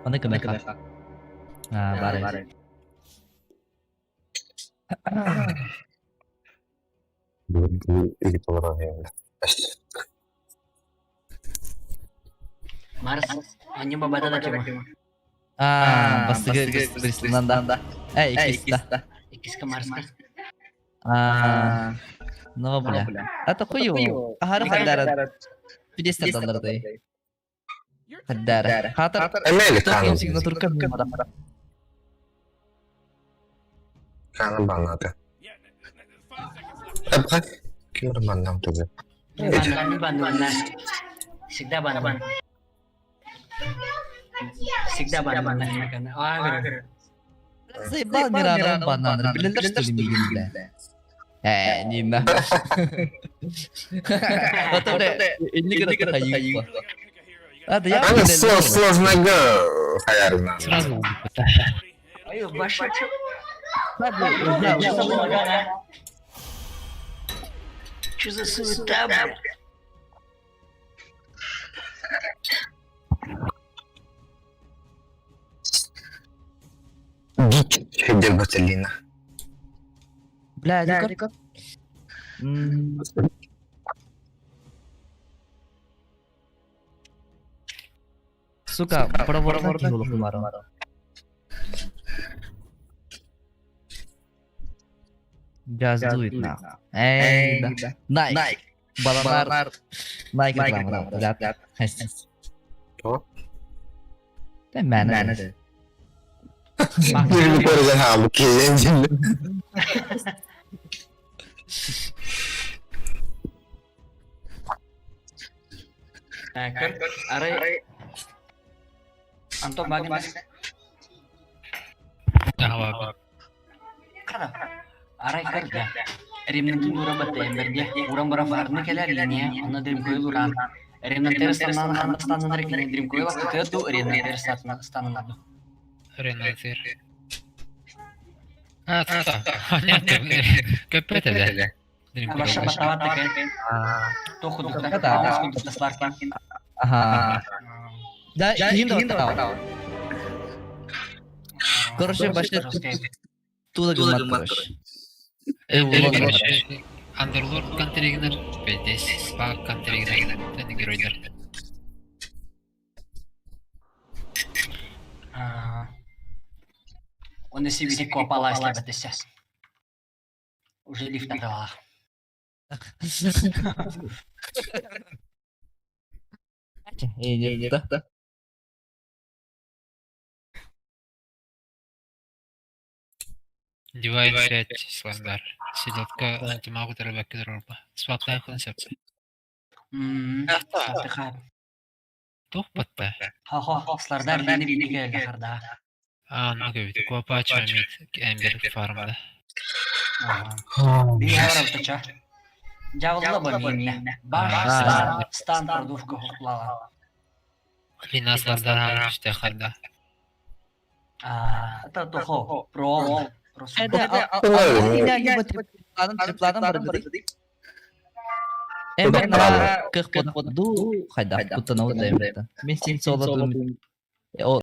Аны кымыха. Аа, баар. Марс, онньу бабата да тема. Аа, бастыгы Бристлынан да. Эй, иккиста. Иккиска Марска. Аа, но бля. А такую. Ахары хаддара. Пидестер Хаддара. Хатар. Американ. Сигнатурка Каны баннады. Эбҕэ ким баннам тугу? Баннан баннан. Всегда баннан. Всегда баннан. А, Заебал Мирана баннаныр. Билелер что ли мигин бля? Э, Нина. Вот это инник это хайып. А, да я Аны сложного хаярына. Сразу Ой, баша. Что за суета, бля? Дик Баталина. Бля, это Сука, проворно кинула хумару. Just do it now. Эй, да. Nike. Баланар. Nike реклама. Да. То? Да, менеджер. Bir korgan ha bu keyin. Көр, арай Антон Багин. Давай. Кара. Арай көр да. Ремнантын ура баттайын берде. Уран бара фарны келер линия, онна Дримкойл уран. Ремнантер станнан ханна станнан рекне Дримкойл кытыду Ремнантер станнан. Ренансер. А, та. Понятно. КП тогда. Баша батават такая. Тоху дукта. Аус кудукта сларка. Ага. Да, иин да. Короче, башта туда гымат, короче. Э, улан. Андерлорд контригнер, 5-10, Спа контригнер, это геройдер. Он себе копала, если бы сейчас. Уже лифт надавала. Э, да. Divine 5 Сландар. Селедка антимагу тарабакки турарба. Сваптан хын сөп. Тух батта. Хо-хо, слардар лини биге лахарда. А, ну көбүт. Куапа чамит эмбер фармда. Би хавара Жавылла ба минне. Баш стан, стан продувка хуплала. Лина слардар хам түстэ харда. А, это тухо, про. Это Эмбер на кых ду хайда кутана удайм. Мен син соло